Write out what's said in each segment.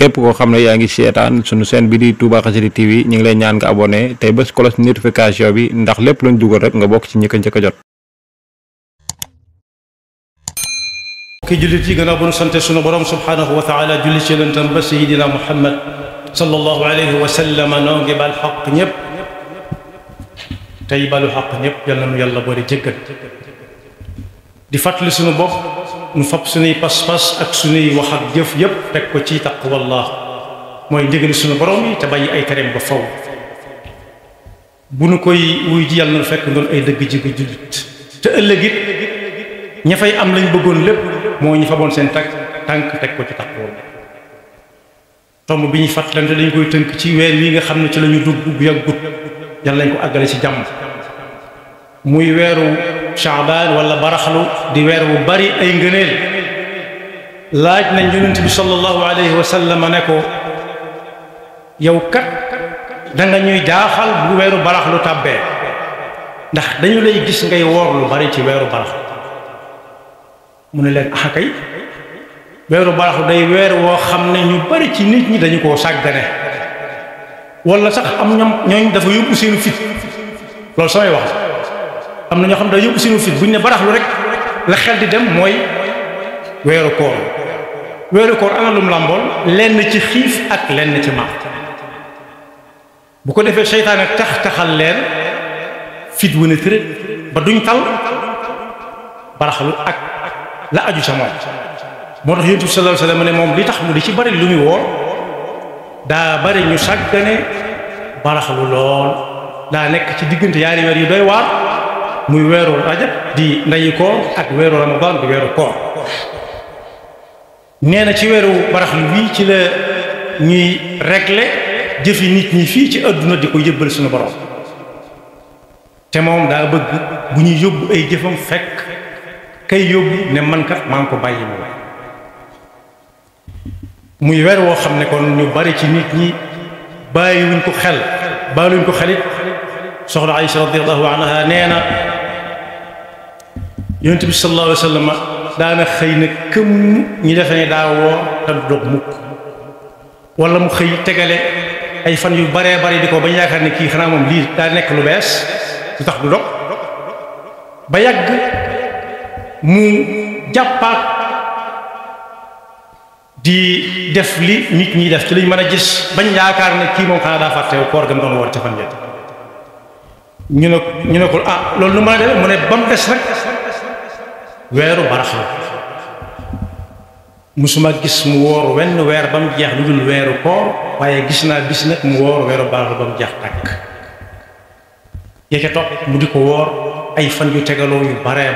képp koo xam ne yaa ngi seetaan sunu chaîne bi di Touba Xassida TV ñu ngi lay ñaan nga abonné tey bés cloche notification bi ndax lépp luñ dugal rek nga bokk ci ñi ko njëkk a jot. ki jullit yi gannaaw bu nu sante sunu borom subhanahu wa taala julli ci yonentam ba sayidina Muhammad sallallahu alayhi wa sallam noo ngi bal xaq ñëpp tey balu xaq ñëpp yal na nu yàlla boole jéggal di fàttali sunu bopp nu fab sunuy pas-pas ak sunuy wax ak jëf yëpp teg ko ci taqwallah mooy ndigali sunu borom yi te bàyyi ay tereem ba faw bu nu koy wuy ji yàlla na fekk doon ay dëgg ji jullit te ëllëg it ña fay am lañ bëggoon lépp moo ñu faboon seen tànk teg ko ci taqwallah tomb bi ñuy fàttalante dañ koy tënk ci weer wi nga xam ne ci la ñu dugg bu yàggut yàlla nañ ko àggale ci jàmm muy weeru Shaabaan wala baraxlu di weer wu bari ay ngëneel laaj nañ yonent bi sallallahu alayhi wa sallam ne ko yow kat da nga ñuy jaaxal bu weeru baraxlu tàbbee ndax dañu lay gis ngay woor lu bari ci weeru baraxlu mu ne leen ah kay weeru baraxlu day weer woo xam ne ñu bari ci nit ñi dañu koo sàggane wala sax am ñooñ dafa yóbbu seenu fit loolu samay wax am na ñoo xam ne dafa yóbbu seenu fit bu ñu ne baraxlu rek la xel di dem mooy weeru koor weeru koor ana lum làmbool lenn ci xiif ak lenn ci mar bu ko defee seytaane taxal leen fit wu ne tërët ba duñ tal baraxlu ak la aju sa moom moo tax yonent bi sallallahu alayhi wa sallam ne moom li tax mu di ci bari lu muy woor daa bari ñu sàggane baraxlu lool daa nekk ci diggante yaari weer yu doy waar muy weeru rajab di ndeyi koor ak weeru ramadan di weeru koor nee na ci weeru baraxlu bii ci la ñuy régler jëfi nit ñi fii ci àdduna di ko yëbbal suñu borom te moom daa bëgg bu ñuy yóbbu ay jëfam fekk kay yóbbu ne man kat maa ngi ko bàyyi moom muy weer woo xam ne kon ñu bari ci nit ñi bàyyiwuñ ko xel bàyyiwuñ ko xelit soxna Aïcha radiyallahu anha nee na yonent bi sallallahu alayhi wa sallam daana xëy na këmm ñi defe ne daa woor te du dog mukk wala mu xëy tegale ay fan yu baree bari di ko bañ yaakaar ne kii xanaa moom lii daa nekk lu bees lu tax du dog ba yàgg mu jàppaat di def li nit ñi def ci lañ mën a gis bañ yaakaar ne kii moom xanaa daa fàtte koor gam doon woor ca fan yéen ñu ne ko ah loolu nu mën a def mu ne ba mu des nag weeru baraxlu musuma gis mu woor wenn weer ba mu jeex lu dul weeru koor waaye gis naa bis nag mu woor weeru baraxlu ba mu jeex tàkk yeke topp mu di ko woor ay fan yu tegaloo yu bare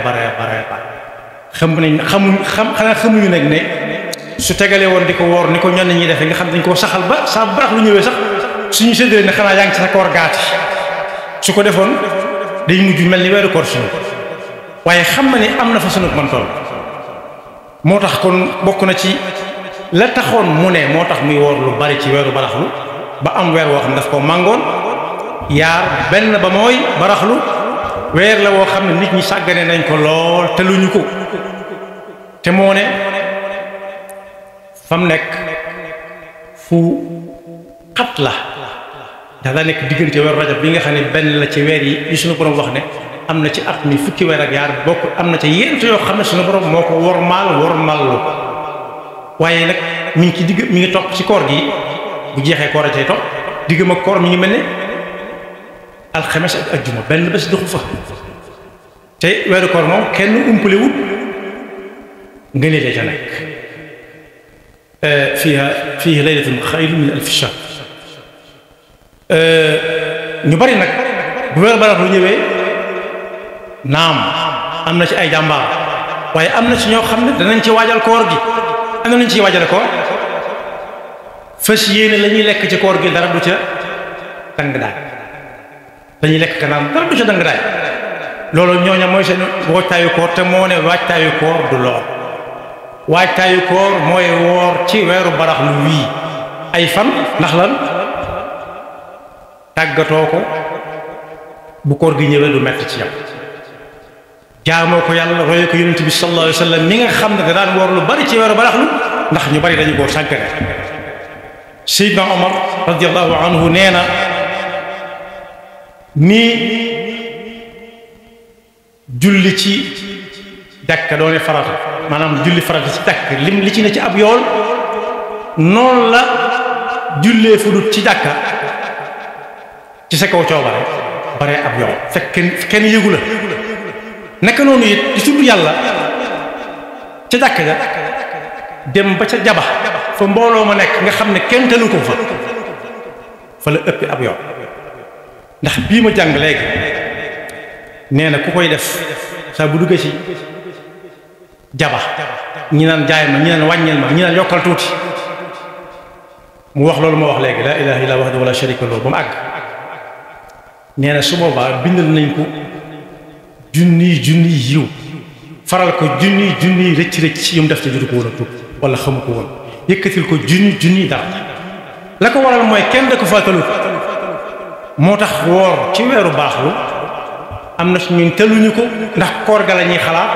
xanaa xamuñu nag ne su tegalee woon di ko woor ni ko ñenn ñi defee nga xam dañ koo saxal ba saa barax lu ñëwee sax suñu séddalee ne xanaa yaa ngi ci sa koor gaati su ko defoon day mujj mel ni weeru koor suñu waaye xam na ne am na fa sunu man toll moo tax kon bokk na ci la taxoon mu ne moo tax muy woor lu bari ci weeru baraxlu ba am weer woo xam ne daf ko màngoon yaar benn ba mooy baraxlu weer la woo xam ne nit ñi sàggane nañ ko lool te luñu ko te moo ne fam nekk fu xat la ndax daa nekk diggante weeru rajab bi nga xam ne benn la ci weer yi suñu borom wax ne am na ci at mi fukki weer ak yaar bokk am na ci yent yoo xam ne suñu borom moo ko wormaal lu waaye nag mi ngi ci digg mi ngi topp ci koor gi bu jeexee koor a cay topp diggam ak koor mi ngi mel ne alxames ak ajjuma benn bés doxu fa te weeru koor moom kenn umpalewut nga ne ca nekk fiihi laylatun xayrun min alfi shahr ñu bari nag bu weeru barax lu ñëwee naam am na ci ay jàmbaar waaye am na ci ñoo xam ne danañ ci waajal koor gi am na nañ ciy waajal koor fas yéene la ñuy lekk ci koor gi dara du ca dang daay dañuy lekk kanam dara du ca dang daay loolu ñooña mooy seen waajtaayu koor te moo ne waajtaayu koor du lool waajtaayu koor mooy woor ci weeru barax lu wii ay fan ndax lan tàggatoo ko bu koor gi ñëwee du metti ci yow jaamoo ko yàlla roye ko yonent bi sallallahu alayhi wa sallam mi nga xam ne da daan woor lu bari ci weeru baraxlu ndax ñu bari dañu koo sàggane Seydina Omar radiyallahu anhu nee na nii julli ci jàkka doone farata maanaam julli farata ci jàkka lim li ci ne ci ab yool noonu la jullee fu dut ci jàkka ci sa kaw coobare bare ab yool fekk kenn yëgu la naka noonu it di tudd yàlla ca jàkka ja dem ba ca jaba fa mbooloo ma nekk nga xam ne kenn tëlu ko fa la ëppi ab yool ndax bii ma jàng léegi nee na ku koy def saa bu duggee ci jaba ñi naan jaay ma ñi naan wàññeel ma ñi naan yokkal tuuti mu wax loolu ma wax léegi laa ilaha illa wahdahu la sharika lahu ba mu àgg nee na su boobaa bindal nañ ko junni yiw faral ko junni rëcc yu mu def te juru ko woon a tub wala xamu ko woon yëkkatil ko junni dara la ko waral mooy kenn da ko fàttalu moo tax woor ci weeru baaxlu am na ñun teluñu ko ndax koor ga la ñuy xalaat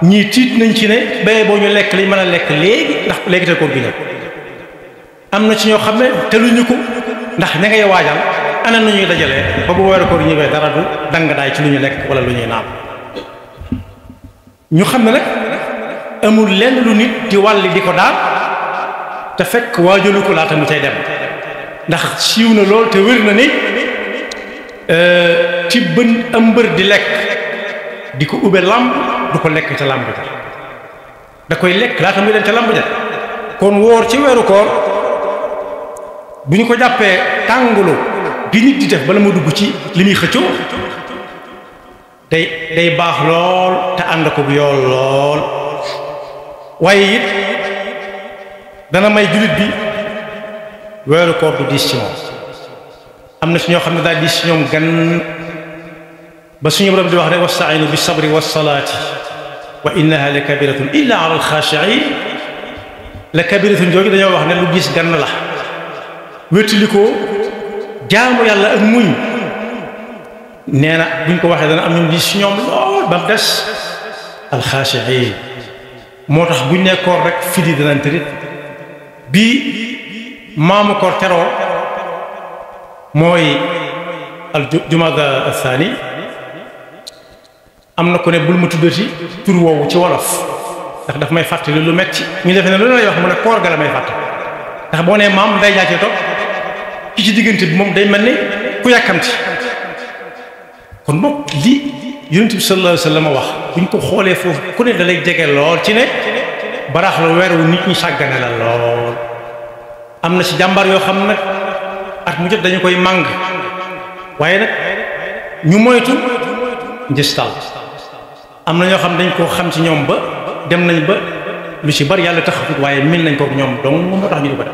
ñii tiit nañ ci ne béye boo ñu lekk liñ mën a lekk léegi ndax léegi te koor gi ñëw am na ci ñoo xam ne teluñu ko ndax ña ngay waajal ana nu ñuy dajalee ba bu weeru koor ñëwee dara du dang daay ci lu ñu lekk wala lu ñuy naan ñu xam ne nag amul lenn lu nit di wàlli di ko daal te fekk waajalu ko laata mu cay dem ndax siiw na lool te wér na ni ci bën am mbër di lekk di ko ube làmb du ko lekk ca làmb ja da koy lekk laata muy dem ca làmb ja kon woor ci weeru koor bu ñu ko jàppee tàngulu gi nit di def bala ma dugg ci li muy xëccoo day baax lool te ànd ko bu yool lool waaye it dana may jullit bi weeru koor du diis ci moom am na si ñoo xam ne daal diis ci ñoom gan ba suñu borom di wax rek wasta'iinu bi sabri wa salaati wa innaha la kabiratun illa ala alxaashiin la kabiratun jooju dañoo wax ne lu diis gan la wéttali ko jaamu yàlla ak muñ nee na buñ ko waxee dana am ñu diis ci ñoom lool ba mu des alxaashiin moo tax buñ ne koor rek fidi danañ tërit bii maamu koor teroo mooy al jumada athani am na ko ne bul ma tuddati tur woowu ci wolof ndax daf may fàttali lu metti ñu defee ne lu lay wax mu ne koor ga la may fàtt ndax boo nee maam day jaacee toog ki ci diggante bi moom day mel ni ku yàkkamti kon boog li yonent bi sallallahu alayhi wa sallam wax buñ ko xoolee foofu ku ne da lay jege lool ci ne baraax la weer wu nit ñi sàggane la lool am na ci jàmbaar yoo xam nag at mu jot dañu koy màng waaye nag ñu moytu njëstal am na ñoo xam dañ koo xam ci ñoom ba dem nañ ba lu ci bari yàlla taxatut waaye min nañ ko ñoom donc moo tax ñu di ko def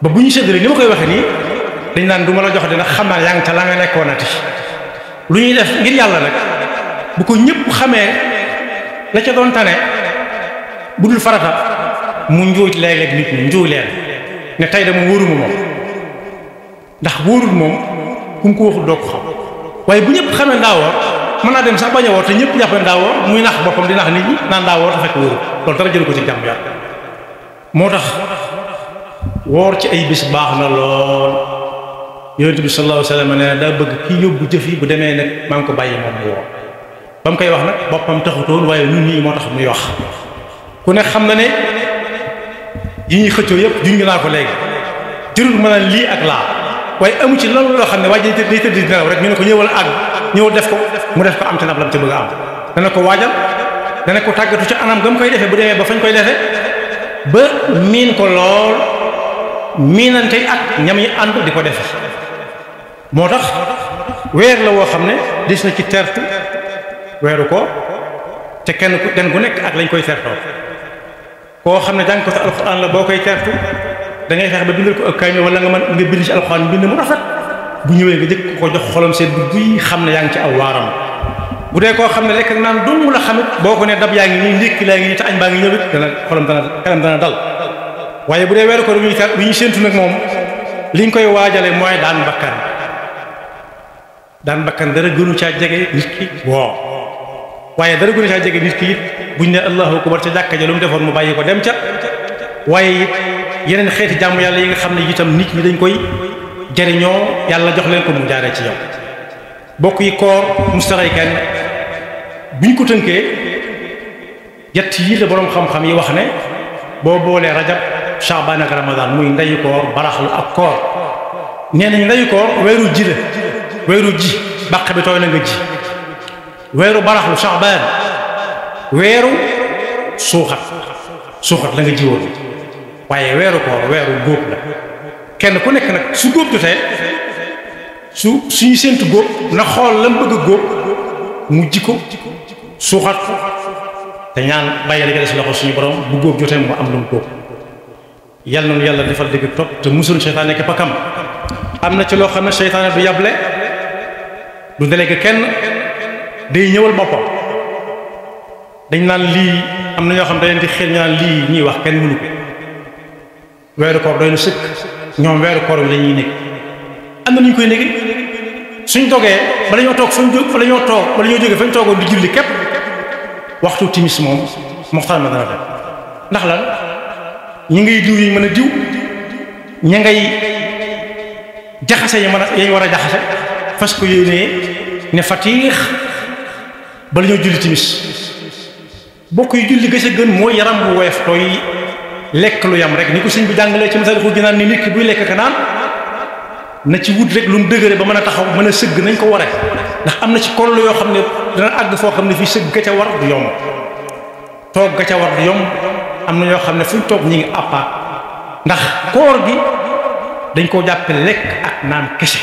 ba bu ñu séddale ni ma koy waxee nii dañ naan du ma la jox dina xam naa yaa ngi ca la nga nekkoonati lu ñuy def ngir yàlla nag bu ko ñëpp xamee la ca doon tane bu dul farata mu njuuj léeg-léeg nit ñi njuuj leen ne tey dama wóoruma moom ndax wóorul moom ku mu ko waxul doo ko xam waaye bu ñëpp xamee daa woor mën naa dem sax bañ a woor te ñëpp jàpp ne daa woor muy nax boppam di nax nit ñi naan daa woor te fekk wóorul loolu dara jël ko ci jàmm yàlla moo tax woor ci ay bis baax na lool yonent bi sallallahu alayhi wa sallam ne daa bëgg kii yóbbu jëf yi bu demee nag maa ngi ko bàyyi moom mu woor ba mu koy wax nag boppam taxutoon waaye ñun ñii moo tax muy wax ku ne xam na ne yi ñuy xëccoo yëpp junj naa ko léegi jërul mën a lii ak laa waaye amu ci loolu loo xam ne waaye day tëdd di nelaw rek ñu ne ko ñëwal àgg ñëwal def ko mu def ko am te nab lam te bëgg a am dana ko waajal dana ko tàggatu ci anam gam koy defee bu demee ba fañ koy defee ba miin ko lool miinante ak ñam yi ànd di ko defe moo tax weer la woo xam ne dis na ci tertu weeru ko te kenn ku nekk ak lañ koy tertoo koo xam ne jàng ko sa alxuraan la boo koy tertu da ngay fexe ba bindal ko ak kaay wala nga mën nga bind ci alxuraan bind mu rafet bu ñëwee nga jëkk ko jox xolam seet bu guy xam ne yaa ngi ci aw waaram bu dee koo xam ne lekk naan dong la xamit boo ko ne dab yaa ngi nii ndékki laa ngi nii te añ baa ngi ñëwit dana xolam dana dal waaye bu dee weeru ko bi ñu séentu nag moom liñ koy waajale mooy daan bakkan dara gënu caa jege nit ki woo waaye dara gënu caa jege nit ki it buñ ne allahu akbar ca jàkka ja lu mu defoon mu bàyyi ko dem ca waaye it yeneen xeeti jàmm yàlla yi nga xam ne itam nit ñi dañ koy jariñoo yàlla jox leen ko mu jaaree ci yow bokk yi koor mustaray kenn buñ ko tënkee yett yi la boroom xam-xam yi wax ne boo boolee rajab shaabaan ak ramadan muy ndeyu koor baraxlu ak koor nee nañ ndeyu koor weeru ji la weeru ji bàq bi tooy na nga ji weeru baraxlu shaabaan weeru suuxat la nga jiwoon waaye weeru koor weeru góob la kenn ku nekk nag su góob jotee suñu séentu góob na xool la mu bëgg a góob mu ji ko suuxat te ñaan bàyyi la si loxo suñu borom bu góob jotee mu am lu mu góob yal na nu yàlla defal dégg topp te musul seytaane nekk pakam am na ci loo xam ne seytaane du yable du délégué kenn day ñëwal boppam dañ naan lii am na ñoo xam ne dañ di xel ñu naan lii ñuy wax kenn mënu ko weeru koor doy na sëkk ñoom weeru koor bi lañuy nekk am na ñu koy nekk suñ dogee bala ñoo toog bala ñoo jógee fañ toogoon di julli képp waxtu timis moom moxtaan ma dana dem ndax lan ñi ngay diw yi mën a diw ña ngay jaxase yañ war a jaxase fas ko yéenee ne fatiix bala ñoo julli timis bokk yu julli gëse gën mooy yaram bu woyof tooy lekk lu yam rek ni ko sëñ bi jàngalee ci Masaalikul Jinaan ni nit ki buy lekk ka naan na ci wut rek lu mu dëgëre ba mën a taxaw mën a sëgg nañ ko ware ndax am na ci koll yoo xam ne dana àgg foo xam ne fii sëgg ga ca war du yomb toog ga ca war du yomb am na ñoo xam ne fuñ toog ñi ngi àppaat ndax koor gi dañ koo jàppe lekk ak naan kese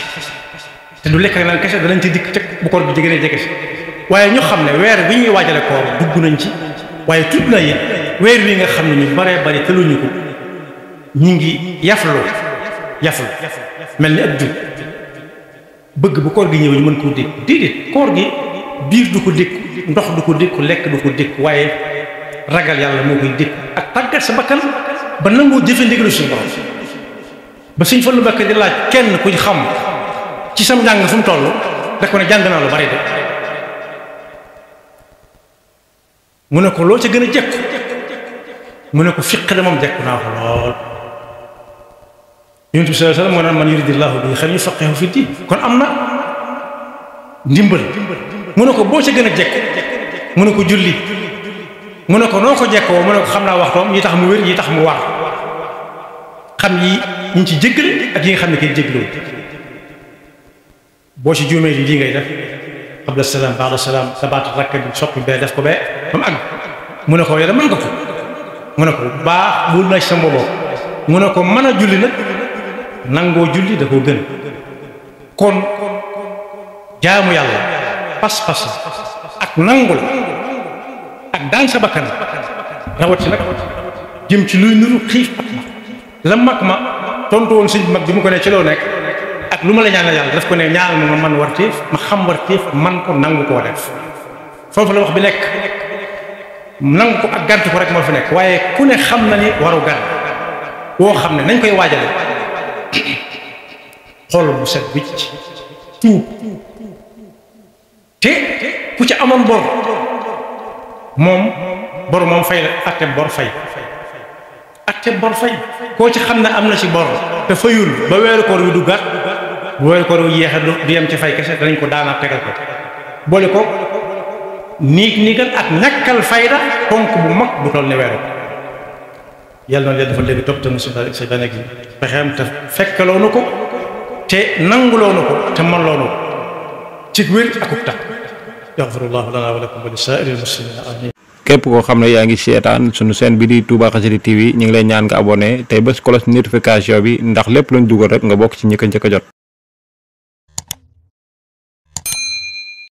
te du lekk ak naan kese danañ ci dikk teg bu koor gi jege si waaye ñu xam ne weer bi ñuy waajale koor dugg nañ ci waaye tudd na it weer wi nga xam ne ñu baree bari tëluñu ko ñi ngi yaflu mel ni ak jur bëgg bu koor gi ñëw ñu mën koo dékku déedéet koor gi biir du ko dékku ndox du ko dékku lekk du ko dékku waaye ragal yàlla moo koy dékku ak tàggat sa bakkan ba nangoo jëfe ndigalu suñu borom ba suñ fa lu bakk di laaj kenn kuñ xam ci sam njàng fu mu toll da ko ne jàng naa lu bari de mu ne ko loo ca gën a jekku mu ne ko fiq de moom jekku naa ko lool yonent bi sallallahu alayhi wasallam moo naan man yuridillahu bihi xayran yufaqihu fi diin kon am na ndimbal mu ne ko boo ca gën a jekk mu ne ko julli mu ne ko noo ko jekkoo mu ne ko xam naa waxtoom yi tax mu wér yi tax mu war xam yi ñu ci jéggale ak yi nga xam ne kenn jéggaloo boo ci juumee lii ngay def qabla salaam ba'da salaam sabaat rakk bi soppi bee def ko bee ba mu àgg mu ne ko yow de mën nga ko mu ne ko baax bul na ci sa mbooloo mu ne ko mën a julli nag nangoo julli da koo gën kon jaamu yàlla pas-pas ak nangu la ak daan sa bakkan rawat ci nag jëm ci luy nuru xiif ak la mag ma tontu woon sëñ mag bi mu ko ne ci loo nekk ak lu ma la ñaanal yàlla daf ko ne ñaanal ma man warteef ma xam warteef man ko nangu koo def foofu la wax bi nekk nangu ko ak gàntu ko rek moo fi nekk waaye ku ne xam na ni waru gan woo xam ne nañ koy waajale xool bu set wicc tuub te ku ci amoon bor moom fay la atte bor fay koo ci xam ne am na ci bor te fayul ba weeru koor wi du gàtt bu weeru koor wi yeexe du yem ci fay kese danañ ko daanaat tegal ko boole ko niigal ak ñàkkal fayda ponk bu mag bu toll ne weeru yàlla noonu leen dafa léegi topp te musul sa dane gi pexeem te fekkaloo na ko te nanguloo na ko te manloo na ko ci wér akub tax yaxfirullahu lana wa lakum wa li saa'iril muslimina amin képp koo xam ne yaa ngi seetaan sunu chaîne bi di Touba Xassida TV ñu ngi lay ñaan nga abonné tey bés cloche notification bi ndax lépp luñ dugal rek nga bokk ci ñi ko njëkk a jot